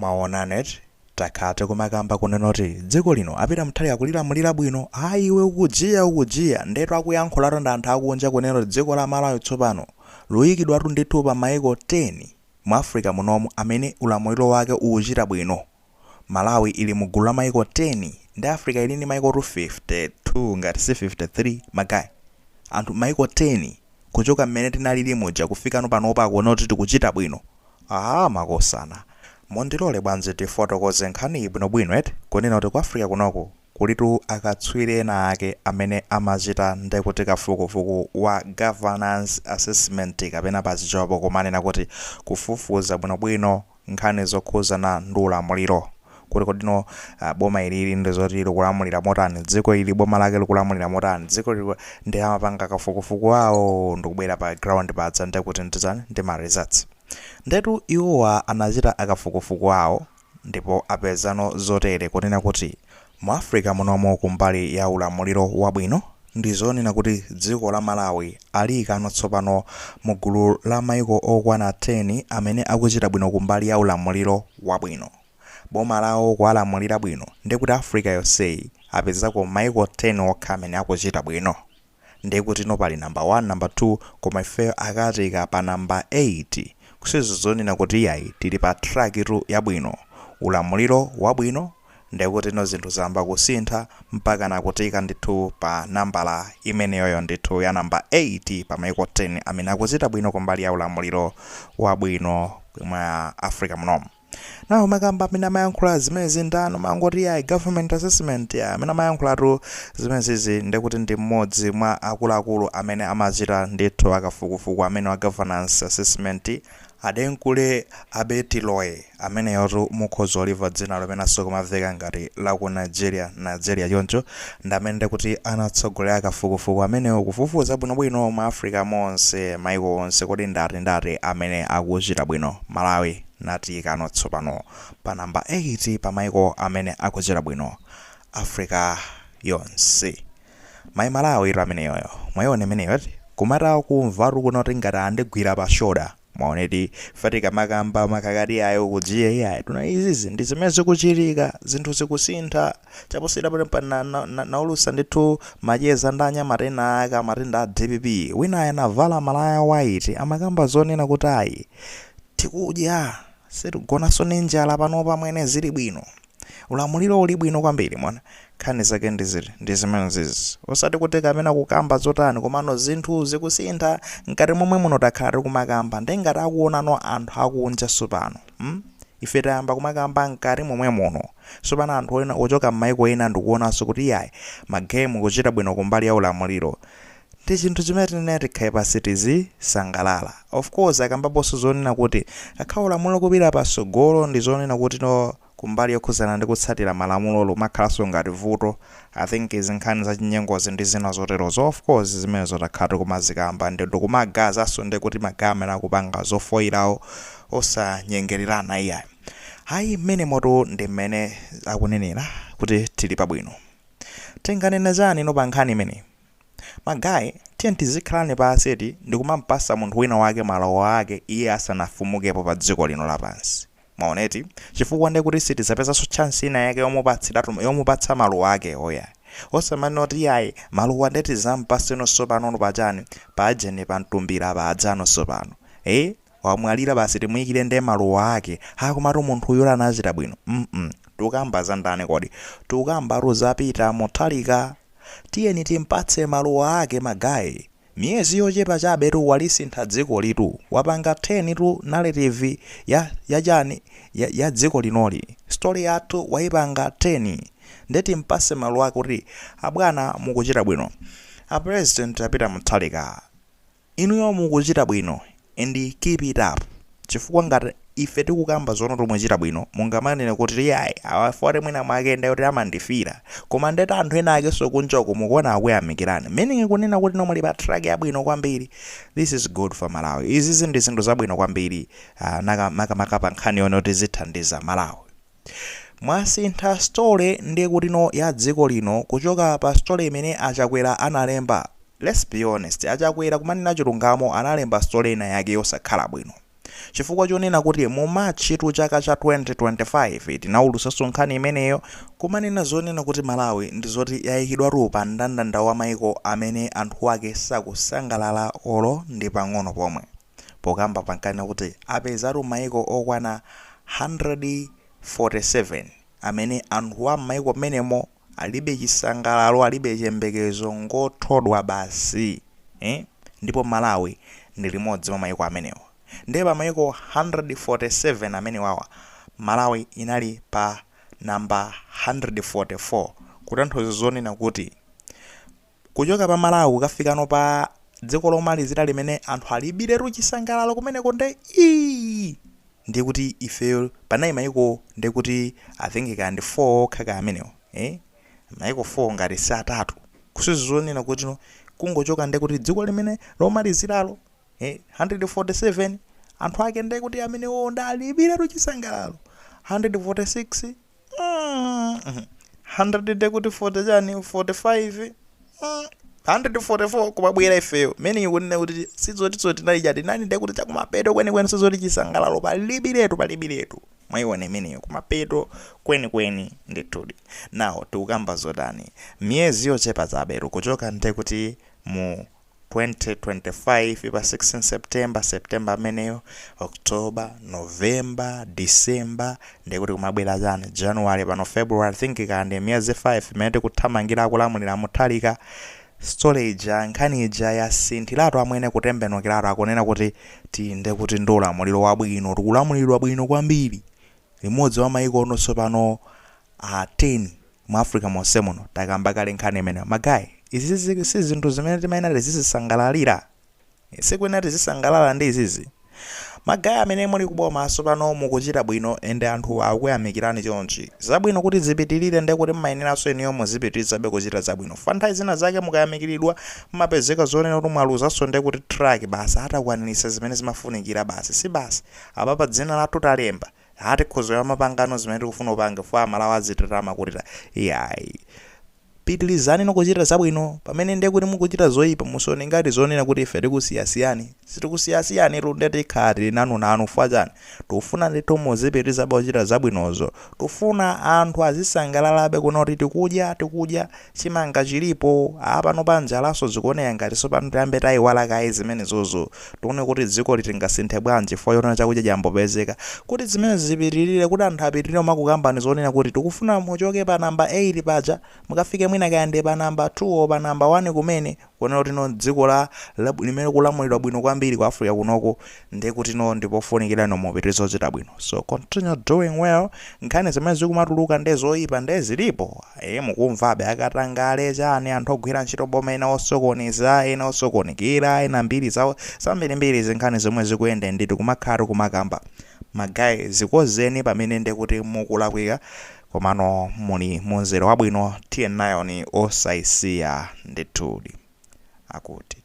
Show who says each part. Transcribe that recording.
Speaker 1: Mwaonana eti? Takhala tikumakamba kunena kuti dziko lino a Peter Mutharika akulilamulira bwino. Ayi, iwe ukujiya, ukujiya. Ndetu akuyankhulatu ndi anthu akunja kunena kuti dziko la Malawi tsopano luyikidwatu ndithu pa maiko 10 mu Africa munomu amene ulamuliro wake ukuchita bwino. Malawi ili mu gulu la maiko 10 ndi Africa ili ndi maiko 252 ngati si 53, ma guy. Anthu maiko 10 kuchoka mmene tinalili muja kufikano panopa akuona kuti tikuchita bwino. Aa, makosana, mundilole bwanji tifotokoze nkhani bwinobwino eti, kunena kuti ku Africa kunoku kulitu akatswiri ena ake amene amachita ndekuti kafukufuku wa governance assessment, kapena pachichewapo kumanena kuti kufufuza bwinobwino nkhani zokhuzana ndi ulamuliro, kuti kodino boma ilili ndi zoti likulamulira motani dziko ili, boma lake likulamulira motani dziko ili. Ndi amapanga kafukufuku awo ndikubwera pa ground padza ndekuti nditani ndi ma results. Ndetu iwowa anachita akafukufuku awo ndipo apezano zotere, kunena kuti mu Africa munomo kumbali ya ulamuliro wabwino ndi zonena kuti dziko la Malawi aliyikano tsopano mu gulu la maiko okwana 10 amene akuchita bwino kumbali ya ulamuliro wabwino, boma lawo kuwalamulira bwino. Ndikuti Africa yonseyi apezako maiko 10 okha amene akuchita bwino. Ndikuti no pali number 1, number 2, koma ifeyo akatika pa number 8, kusizo zonena kuti iyayi, tili pa track tu yabwino, ulamuliro wabwino. Ndikuti no zinthu zamba kusintha mpaka nakutika ndithu pa nambala imeneyoyo ndithu ya namba 8 pa maiko 10 amene akuchita bwino kumbali ya ulamuliro wabwino mwa Africa munomu. Nawo makamba amene amayankhula zimenezi ndano mangoti yayi, government assessment ya amene amayankhulatu zimenezizi ndikuti ndi mmodzi mwa akuluakulu amene amachita ndithu akafukufuku amene wa governance assessment, Adekunle Adetiloye. Ameneyotu mukhoza oliva dzina limenanso kumamveka ngati la ku Nigeria, Nigeria choncho. Ndi amene ndikuti anatsogolera kafukufuku amenewo, kufufuza bwinobwino mu Africa monse, maiko onse, kodi ndati ndati amene akuchita bwino. Malawi natiyikano tsopano pa namba 8 pa maiko amene akuchita bwino Africa yonse. Mayi Malawi ito ameneyoyo mwayiona imeneyo ati kumata kumvatu kunoti ngati andigwira pa shoulder. Mwaoneti fatika makamba makakati ayo kudziye iyayi, tuna izizi ndi zimene zikuchitika, zinthu zikusintha. Chaposera pa naulusa ndithu macheza ndi anyamata ena ake amatenda a DPP. Wina anavala malaya white, amakamba zonena kuti ayi, tikudya, sitigonanso ndi njala panopa mwene, zili bwino, ulamuliro uli bwino kwambiri. Mwana nkhani zake ndiziti ndi zimene zizi, osati kuti kamena kukamba zotani, komano zinthu zikusintha mkati momwe muno. Takhala tikumakamba ndi ngati akuonano anthu akunja sopano, Ife tayamba kumakamba mkati momwe muno, sopano anthu ena ochoka m'maiko ena ndikuonanso kuti iyayi, ma game kuchita bwino kumbali ya ulamuliro ndi chinthu chimene tinene tikhale pasi tizisangalala. Of course akambaponso zonena kuti kakhala ulamuliro kupita pasogolo ndi zonena kuti no kumbali yokhuzana ndi kutsatira malamulo lumakhalanso ngati vuto. I think izi nkhani zachinyengozi ndi zina zoterozo, of course zimene zotakhala tikumazikamba ndi ndikumagazanso ndi kuti ma guy amene akupanga zofoyirawo osanyengererana iyayi. Hayi, mmene moto ndi mmene akunenera kuti tili pabwino. Tinganene chani no pa nkhani imeneyi? Ma guy, tiye tizikhalani paseti ndikumampasa munthu wina wake malowa ake iye asanafumukepo pa dziko lino lapansi. Mwaoneti? Chifukwa ndi kuti sitizapezanso chance ina yake yomupatsiratu, yomupatsa maluwa ake oya. Osamanena yayi, maluwa ndeti zampaseno sopano pachani pajeni pamtumbira padzano sopano, wamwalira basi, timuyikire nde maluwa ake. Hakumatu munthu uyu anachita bwino. Tukamba za ndani kodi? Tukamba za Peter Mutharika. Tiyeni timpatse maluwa ake, ma guy. Miyezi yochepa chabe tu walisintha dziko litu, wapanga 10 tu narrative ya yachani ya dziko linoli, story yathu wayipanga 10. Ndeti mpase maluwa ake kuti abwana mukuchita bwino. A President a Peter Mutharika, inuyo mukuchita bwino and keep it up, chifukwa ngati ife tikukamba zono tomuchita bwino, mungamanene kuti yayi, awafore mwina mwake ndi kuti amandifira, koma ndeti anthu ena akenso kunjoko mukuona akuyamikirani, meaning kunena kuti nomwe pa track yabwino kwambiri. This is good for Malawi. Izizi ndi zinthu zabwino kwambiri, makamaka pa nkhani yone kuti zithandiza Malawi. Mwasintha story ndiye kuti no ya dziko lino kuchoka pa story imene Achakwera analemba. Let's be honest, Achakwera, kumanena chilungamo, analemba story ina yake yosakhala bwino. Chifukwa chonena kuti mu March tu chaka cha 2025 tinaulutsanso nkhani imeneyo kumanena zonena kuti Malawi ndi zoti yayikidwatu pa mndandanda wa maiko amene anthu ake sakusangalala olo ndi pang'ono pomwe. Pokamba pankanena kuti apezatu maiko okwana 147 amene anthu a m'maiko mmenemo alibe chisangalalo, alibe chiyembekezo, ngothodwa basi. Eh? Ndipo Malawi ndi limodzi mwa maiko amenewo. Ndiye pa maiko 147 amenewawa, Malawi inali pa namba 144, kutanthauza zonena kuti kuchoka pa Malawi kukafikano pa dziko lomalizira limene anthu alibiretu chisangalalo kumeneko nde ii ndiye kuti ifeyo panali maiko ndiye kuti I think kaya ndi 4 okha kaya amenewo, eh? Maiko 4 ngati si atatu, kusonyeza zonena kuti no kungochoka ndiye kuti dziko limene lomaliziralo, 147 anthu ake ndiye kuti amenewo ndi alibiretu chisangalalo, 146, 100 ndiye kuti 40 chani, 45, 144 kumabwera ifeyo, meaning kunena kuti sizoti tinali chati nani ndiye kuti chakumapeto kwenikweni, sizoti chisangalalo palibiretu, palibiretu. Mwayiona imeneyo, kumapeto kwenikweni ndithudi. Now tikukamba zotani? Miyezi yochepa chabetu kuchoka ndiye kuti mu 2025 pa 16 September, September ameneyo, October, November, December, ndiye kuti kumabwera chani, January, pano February, I think kandi miyezi 5 imene tikuthamangira akulamulira Mutharika. Story ija, nkhani ija yasinthiratu amwene, kutembenukiratu, akunena kuti tinde kuti ndi ulamuliro wabwino, tikulamulidwa bwino kwambiri, limodzi wa maiko ono tsopano a 10 mu Africa monse muno. Takamba kale nkhani imeneyo. Ma guys, izizi si zinthu zimene timayenera tizizisangalalira, sikuyenera tizisangalala ndi izizi. Ma guys amene muli kuboma tsopano, mukuchita bwino ende anthu akuyamikirani chonchi, zabwino kuti zipitirire. Ndiye kuti mmayeneranso inuyo muzipitirizabe kuchita zabwino. Fa nthawi zina zake mukayamikiridwa mmapezeka zonena kuti mwaluzanso ndiye kuti track basi, atakwanirisa zimene zimafunikira basi, si basi apapa dzina lathu talemba, ati khozo mapangano zimene tikufuna upanga fo Amalawi azitatama kuti iyayi. Pitirizani nokuchita zabwino pamene ndiye kuti mukuchita zoyipa. Musone ngati zonena kuti ife tikusiyasiyani, sitikusiyasiyani tu, ndiye tikhala tili nanu nanu. Fa chani? Tikufuna ndithu muzipitirizabe kuchita zabwinozo. Tikufuna anthu azisangalalabe kuno kuti tikudya, tikudya chimanga chilipo apano pa njalaso zikuoneka ngati sopano tiyambe tayiwala kaye zimenezozo, tione kuti dziko litingasinthe bwanji fo yonena chakudya chambopezeka, kuti zimene zipitirire, kuti anthu apitirire makukambani zonena kuti tikufuna muchoke pa namba 8 paja mukafike mwina kayande pa namba 2 o pa namba 1 kumene, kuonera kuti no dziko la limene kulamulidwa bwino kwambiri ku Africa kunoko. Ndiye kuti no ndipofunikira no mupitirize kuchita bwino, so continue doing well. Nkhani zimene zikumatuluka ndi zoyipa ndi zilipo, mukumvabe akatangale chani, anthu ogwira ntchito boma ena osokoneza, ena osokonekera, ena mbiri zawo zambirimbiri, zinkhani zomwe zikuyenda ndithu kumakhala kumakamba. Ma guys, zikozeni pamene ndi kuti mukulakwika, komano muli munzere wabwino. Tiye nayoni osayisiya ndithudi akuti.